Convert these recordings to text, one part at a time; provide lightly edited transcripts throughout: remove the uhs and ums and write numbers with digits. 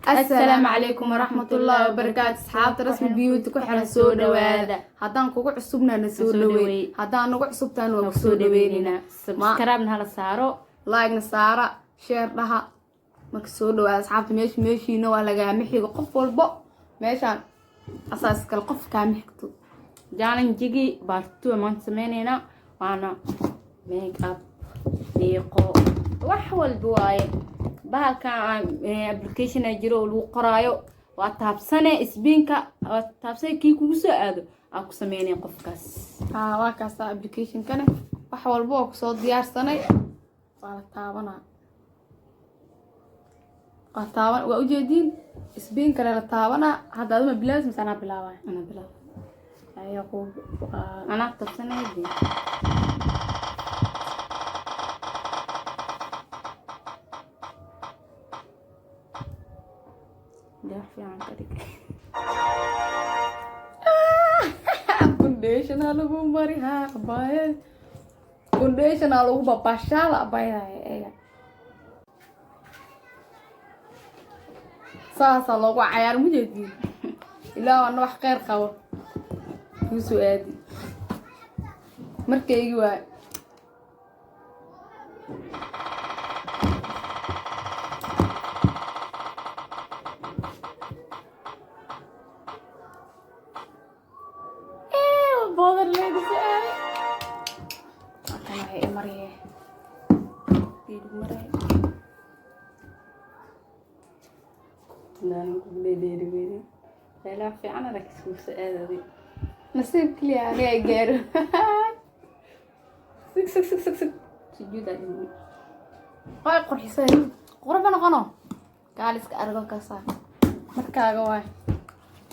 Assalaamu calaykum waraxmatullaahi wabarakaatu. Asxaabta Rasmi Beauty ku xiran, soo dhawaada. Haddaan kugu cusubna, na soo soo dhaweyn. dhaweey. Haddaan nagu cusubtaan, waa kusoo dhaweyneynaa. Subscribe hala saaro. Like na saara, share dhaha. Marka soo dhawaada, asxaabta. Meesha meeshiina waa lagaama xigo. Qof walbo meeshaan asaas kale qof kaama xigto. Challenge-gii part 2 maanta sameyneynaa, waana make up, dhiiqo, wax walba waaye. Bahalkan application a jiro oo lagu qoraayo, waa taabsane isbiinka, waa taabsane, kii kugu soo aado aa ku sameynaya qofkaas. Haa, waa kaasa application-kane. Wax walba waa kusoo diyaarsanay. Waa la taabanaa, waa taaban, waa ujeediin, isbiin kale la taabanaa. Hadda aduma bilaabis mise anaa bilaabaya? Anaa bilaab. Ayaa ku waa. Anaa taabsanaya dee. Dee, wax fiican ka dhig. Foundation aa lagu mari haa abaayad, foundation aa lagu babashaala abaayadahay. Eega, saasaa loogu cayaar, mujeediin. Ilaa ana wax kheyr qabo kuu soo aadi markaygi waay. Powder leegu soo aaday. Waa kan waxay i mariyee. Kii lagu maraayo. Hadaanan kugu dheedheeri weynin. Meelaha fiican adag iskugu soo aadaday. Nasiib keliya aniga ay gaaro. Sig, sig, sig, sig, sig. Sujuud aa dhiman. Way qurxisay, qurux ma noqono, gaaliska argo kasa markaaga waay.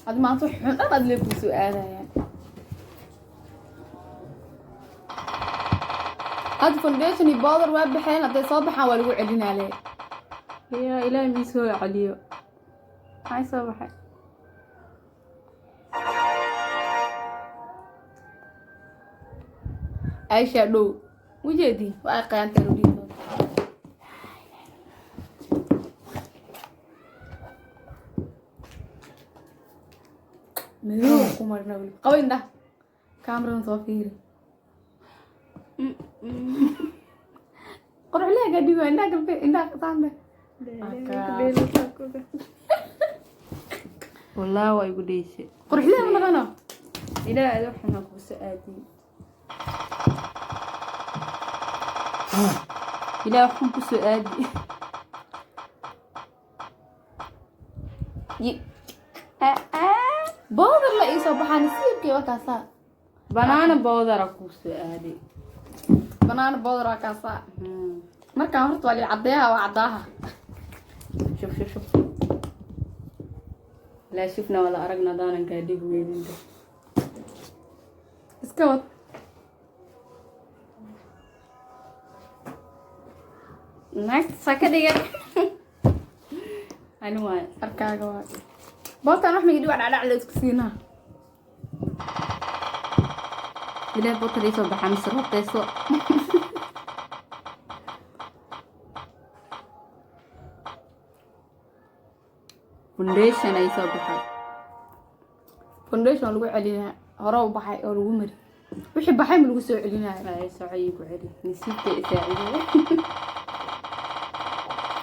Adi maanta wax xun dhan aad lee kuu soo aadayaan. Hadda foundation iyo powder waa baxeen. Hadday soo baxaan, waa lagu celinaa le. Yaa Ilaahay, mii soo celiyo. Maxay soo baxay? Aisha dhow ujeedin, waa ay qayaanteen u dhihi doonta. Madow ku marna weli qabo. Indhaha kaameradan soo fiiri. Quruxleega dhigo indhaha galbe, indhaha saande. Wallaahi waa igu dheeshay. Quruxlee ma noqono? Ilaahay, aad waxaan kugu soo aadiyey. Ilaahay, waxaan ku soo aadi. Powder la iisoo baxaa. Nasiibkii waa kaasaa. Banana powder aa kugu soo aaday. Banaana powder waa kaasaa. Markaan horta waa lii caddeeha, waa caddaaha. Shuf, shuf, shuf. Laa shufna wala aragna hadaanan kaa dhigi weyninta. Iska wad. Naagta saa ka dhigan. Ani waay. Arkaaga waa booltaan wax migi dhiwa dhacdhac la isku siinaa. Ilaahay, powder ii soo baxa mise roobtayso. Foundation ay soo baxay. Foundation lagu celinaa, hore u baxay oo lagu mari. Wixii baxay ma lagu soo celinaayo? Ay socay ku celi. Nasiibka i saaciday.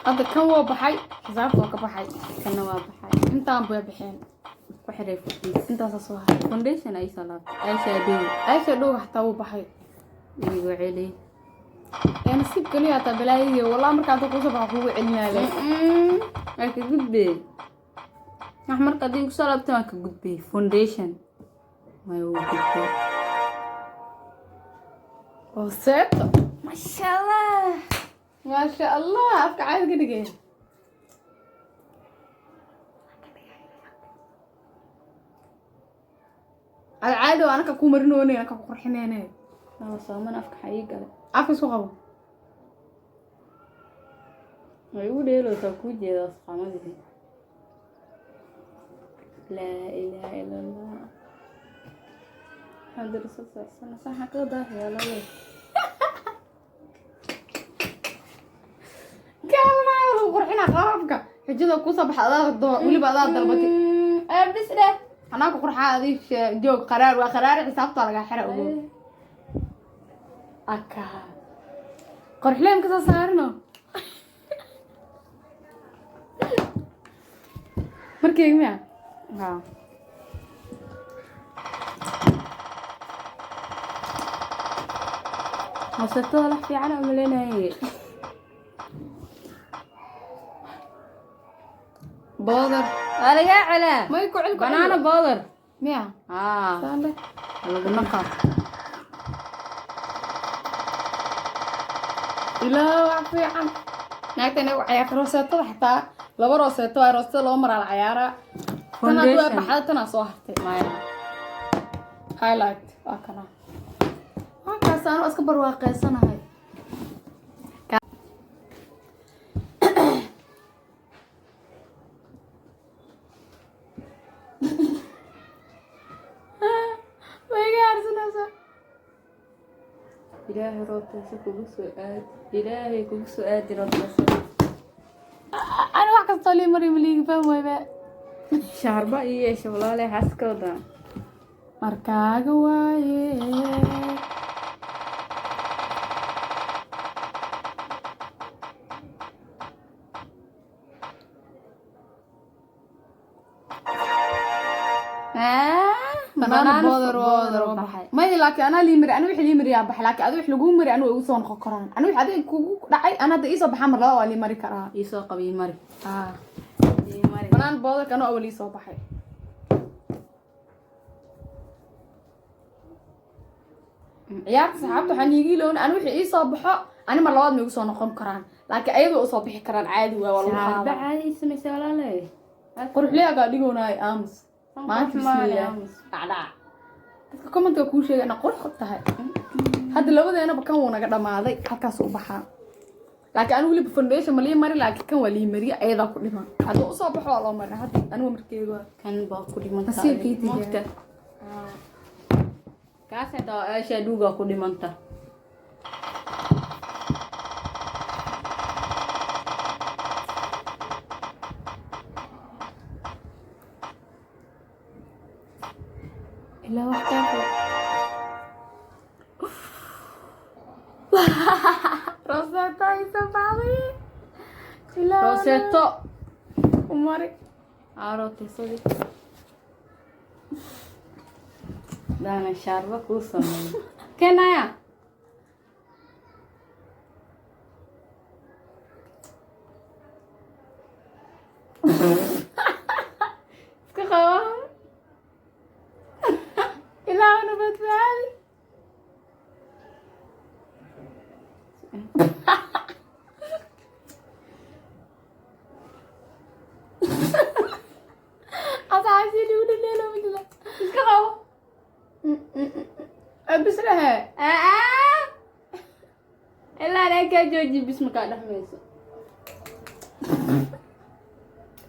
Hadda kan waa baxay, xisaabta waa ka baxay. Kana waa baxay. Intaan bay baxeen. Ku xiray furkiis. Intaasaa soo haray. Foundation ay soo laabtay. Eyeshadow. Eyeshadow xataa wuu baxay. Igu celi. Ee nasiib kaliya hataa balaayadii wallah. Markaa inta kuusoo baxa kugu celinaa le. Waa ka gudbee. Wax marka haddii kusoo laabtay, waan ka gudbay. Foundation. Way uu gudbay. Oo seeto. Masha Allah. Maasha Allah, afka caadi ka dhigay. Caadi oo anaka ku marinoone, anaka ku qurxineyne. Laba sooman afka xaa ii galay. Afka isku qabo. Way igu dheelowsaa, kuu jeedaa asqaamadii. Laa ilaaha ila Allah. Maxamed rasuul sallallahu saxa ka daahiya lale. Kaalmaya, lagu qurxinaa qaabka. Xujada kusoo baxa adaa weliba adaa dalbatay. Bis dheh. Anaa ku qurxaa adii joog qaraar waa qaraar, xisaabta lagaa xira ogow. Aka qorxleem ka soo saarino markeyga miya? Haa. Hoosetada wax fiican aan umaleynayay. Boodar. Waa lagaa celaa. May ku cel ku cel. Banana powder. Miya? Haa. Saale. Lagu naqa. Ilaa wax fiican naagta inagu cayaarta rooseetada, xataa laba rooseeto waa rooseetada laba maraa la cayaaraa. Tan haddii waa Foundation. baxda, tanaa soo hartay. Maya. Highlight waa kana, waa kaas, anu iska barwaaqeysanahay. Way iga harsanaysaa. Ilaahay roobtaasi kugu soo aadi. Ilaahay kugu soo aadi roobtaasi. Ani wax kastoo lii mari maliigi fahmayba. Shaarba iyo yeesha walaalay xaaskooda. Markaaga waaye. Banana powder powder waa baxay. May, laakiin anaa lii mari, ani wixii lii mariyaa baxay, laakiin adi wix laguu mari anigu igu soo noqon karaan. Ani wix adiga kugu dhacay ana hadda iisoo baxaa mar laba waa lii mari karaa. Ii soo qabiy mari. Ah. Ii mari. Banana powderka anuu awal iisoo baxay. Ciyaarta saxaabta waxaan iigi loon, ani wixii iisoo baxo ani mar labaad ma igu soo noqon karaan, laakiin ayadoo usoo bixi karaan caadi waa lagu Shaarba qaadaa. caadi ii samaysa walaalay. Quruxleegaa dhigoonaayo aamus maanta. Qurux maale, Bismillaah. aamus. Dhacdhac dadka commentka kuu sheegay inaa qurux tahay. Hadda labadeenaba kan wuu naga dhamaaday, halkaas u baxaa, laakiin anigu weliba foundation ma lii mari, laakiin kan waa lii mariya, ayadaa ku dhiman. Hadduu usoo baxo waa loo marin. Hadda anigu markeega waa Kan baa ku dhimanta. Nasiibkii tijaab. Moogta. Kaas xitaa aasha dhuugaa ku dhimanta. Ilaa wax kaa kale roseto isa baxday ilaa Roseto. Umari. Aa, rotesadii. Daana shaarba kuu sameeyo. Keenaya. Iska qabo. Ilaa na badbaadi. Asxaabtii lagu dhadheelo midla. Iska qabo. Bislehe. Aa! Ilaa anaa kaa jooji bis makaa dhexmayso.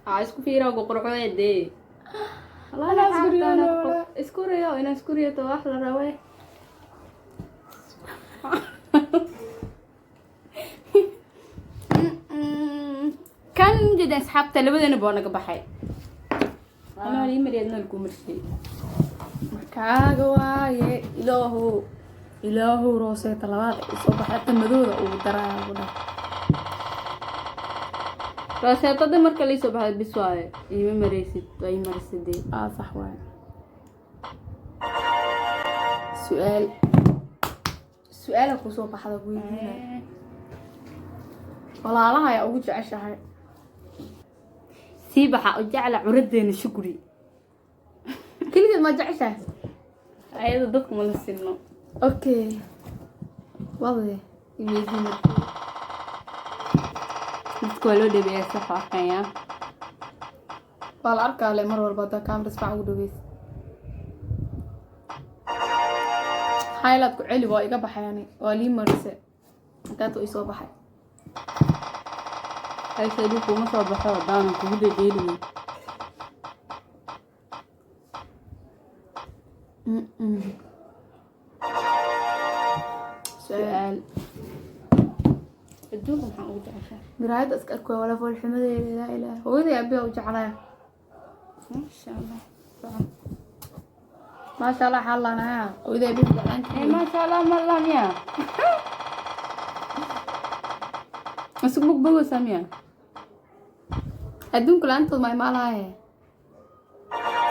Aa, isku fiiraa ugu qurxoy dee. Anaa isku riyoona walaa. Isku riyo, inaa isku riyoto wax la rabe. Kan jida asxaabta labadana boo naga baxay. Anaa ii mariyaad nool kuu marshay. Markaaga waaye. Ilaahow, ilaahow, rooseeta labaad ay soo baxay ta madowda ugu daraya ugu dhah. Rooseetada marka liisoo baxday bis waaye. Iima maraysid, waa ii marisidee. Aa, sax waaye. Su-aal, su-aala kusoo baxda weydiinaya. Walaalaha ayaa ugu jeceshahay? Sii baxa u jecla curadeena Shukri. Keligeed ma jeceshahay? Ayada dadku ma la sinno. Okay, wade iweydii markii. Dadka waa loo dhabeeyaa, sax arkaya. Waa la arkaa le mar walba haddaa kaamira si fiican ugu dhaweysa. Highlight ku celi, waa iga baxay ani, waa lii marise intaatu isoo baxay. Aysha dhul kuma soo baxo haddaanan kugu dhedheelin. Su-aal. Adduunka maxaa ugu jeceshahay? Miraayadda iska arko wala foolxumadeeda. Laa ilaaha, hooyaday aabbiyaa u jeclaya. Maasha Allah. Maasha Allah, xaal laanaya hooyaday aabbiyaa jeclaan. Eh, maasha Allah ma lah miya? Masuk bogbogeysaa miya? Adduunka la-aantood ma imaalahaye.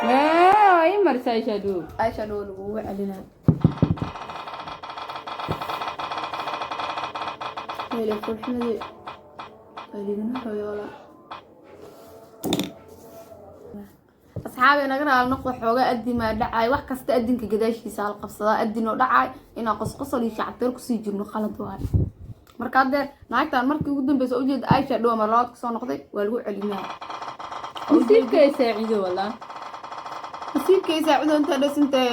Waa ii marisa eyeshadow. Eyeshadow lagugu celinaa wele foolxumadii adigna hooyola. Asxaabi, naga raali noqdo, xoogaa adimaa dhacay. Wax kasta adinka gadaashiisa hal qabsadaa adinoo dhacay. Inaan qosqosol iyo shacabteer kusii jirno qalad waaye. Marka haddee naagtaan markii ugu dambeysa ujeeda eyeshadow mar labaad kusoo noqday, waa lagu celinaa. Nasiibka ay saacido walaa. Nasiibkay saacido intaa dhasintee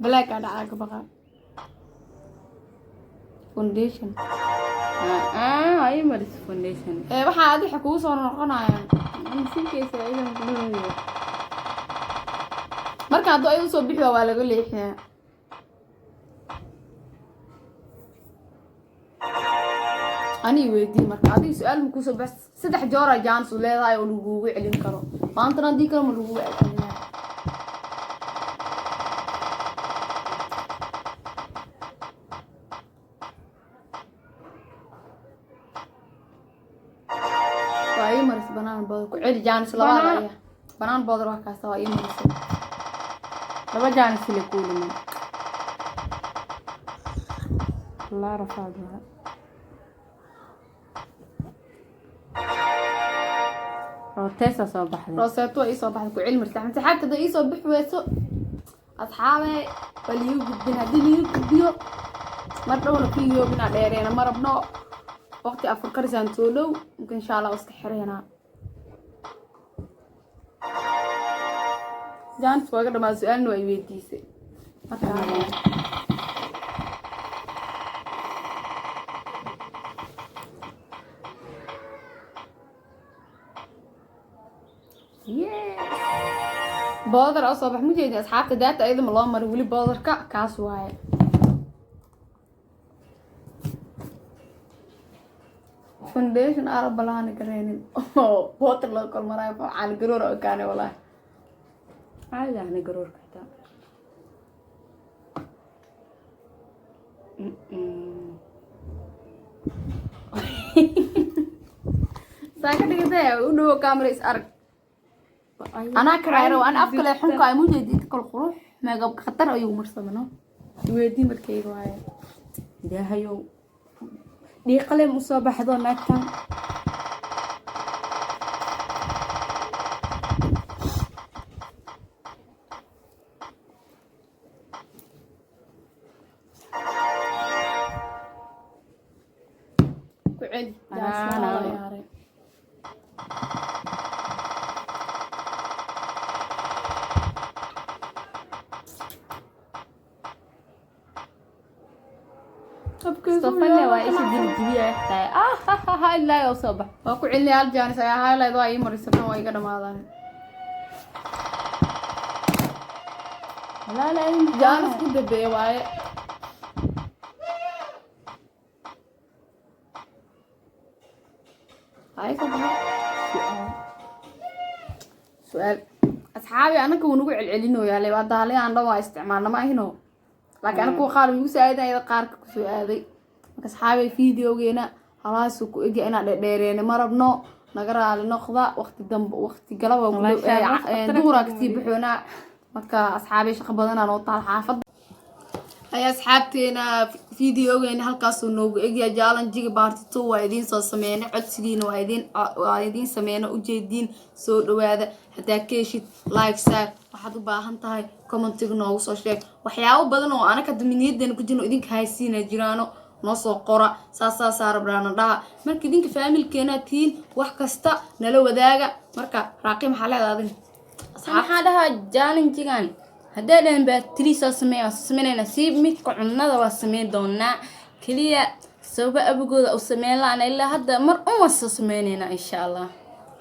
black aa dhacaa ka baqa foundation. Ah, ii marisa foundation. Ee waxaa adixa kugu soo noqonayaan. Nasiibka ay saacido kudhawayo. Marka hadduu ay usoo bixi waa laga leexiyaa. Ani weydii marka adiga su-aal ma kusoo bax. Saddex joora chance u leedahay oo lagugu celin karo. Maantana haddii kale ma lagugu celcelinaa. Waa ii maris banaan powder. Ku celi chance labaad. Ayaa banaan powder wax kaasta waa ii marisay. Laba chance le kuu dhiman. Laa rafaad waa. Rooteysa soo baxday. Roseto waa iisoo baxday. Ku celi marsa saxaabta. Hadda iisoo bixi weyso, asxaabe, waa liigu gudbin. Haddii liigu gudbiyo mar dhowna videoginaa dheereena ma rabno. Waqti afur karisaan soo dhow. Marka insha Allah waa iska xireynaa. Chance waa iga dhamaada, su-aalna waa i weydiisay marka. Yes. Powder oo soo bax ma jeedin, asxaabta. Daata ayada ma loo marin weli powderka kaas waaye. Foundation aala balaani gareenin oo powder loo kormaraayo caani garoor oo kaane walaahi. Caadi ahna garoorka xitaa. Mm-mm. Saa ka dhigatay u dhowo camera, is arag. Anaa karaayro ana afka le xunka ay mujeedi inta kale qurux makeup khatar ayuu marsamano. Weydii markayga waaye. Ilaahayow, dhiiqale ma usoo baxdo naagtan? Ku celi. Anaa. Stofane waa isha jilijibiya xitaa. Ah, ilaahay oo soo bax. Waa ku celinaya. Hal chance ayaa highlight waa ii marisa kan waa iga dhamaadaan. Walaalay. Chance ku dambeeya waaye. Ay soo baxay su-aal. Asxaabi, anaka wuu nagu celcelinooyaa le. Waa daalay aan dhan waa isticmaalna ma ahino, laakiin anaga kuwa qaar igu soo aaday, ayada qaarka kusoo aaday. Marka asxaabi, videogeena halaasuu ku egya. Inaan dhedheereena ma rabno, naga raali noqda. Waqti dambe, waqti galaba ku Wallahi, dhow duhuraa kasii baxoonaa. Marka asxaabi, shaqo badanaa noo taal xaafadda. Ay asxaabteena, videogeena halkaasuu noogu egya. Challenge-ga part 2 waa idiin soo sameynay. Codsigiina waa idiin sameyna ujeediin. Soo dhawaada. Haddaa ka heshid, like saar. Waxaad u baahan tahay commentiga noogu soo sheeg. Waxyaabo badan oo anaka hadda ku jirno idinka haysiina jiraano, noo soo qora. Saas saasaa rabnaana dhaha. Marka idinka faamilkeena tihiin, wax kasta nala wadaaga. Marka Raaqi, maxaa leedahay adin? Maxaa dhahaa? Challenge-gan haddee dhahan baa tiri soo sameeya, waa sameynayna. Si midka cunnada waa sameyn doonaa. Keliya sababa abigooda u sameyn la-aan ilaa hadda mar un waa soo sameynaynaa insha Allah.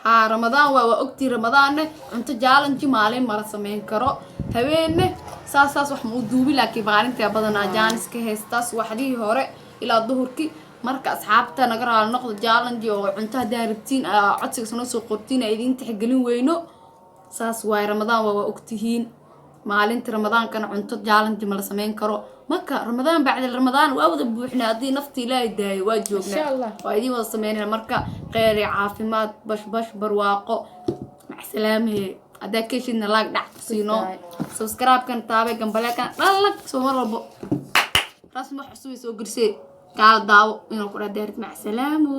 Haa, Ramadaan waa ogtii. Ramadaanne cunto challenge maalin mala sameyn karo, habeenne saas saas wax ma u duubi, laakiin maalintaa badanaa chance ka haystaa subaxdihii hore ilaa duhurkii. Marka asxaabta, naga raali noqdo. Challenge oo cunto haddaa rabtiin, codsiga noo soo qortiin, aa idiin tixgelin weyno. Saas waaye, Ramadaan waa ogtihiin. Maalinta Ramadaankana cunto challenge ma la samayn karo. Marka Ramadaan bacdi Ramadaan waa wada buuxnaa, haddii nafta Ilaahay daayo waa joognaa. Insha Allah. Waa idiin wada sameynayna. Marka kheyr iyo caafimaad, bash bash, barwaaqo, macsalaamahe. Haddaa ka heshidna like dhac ku siino. Goodbye. Subscribe-kan taabay, gambaleelkan dhalag, soo mar walbo Rasmi wax cusub ay soo gelisee kaala daawo inuu ku dhadeerid. Macsalaamo.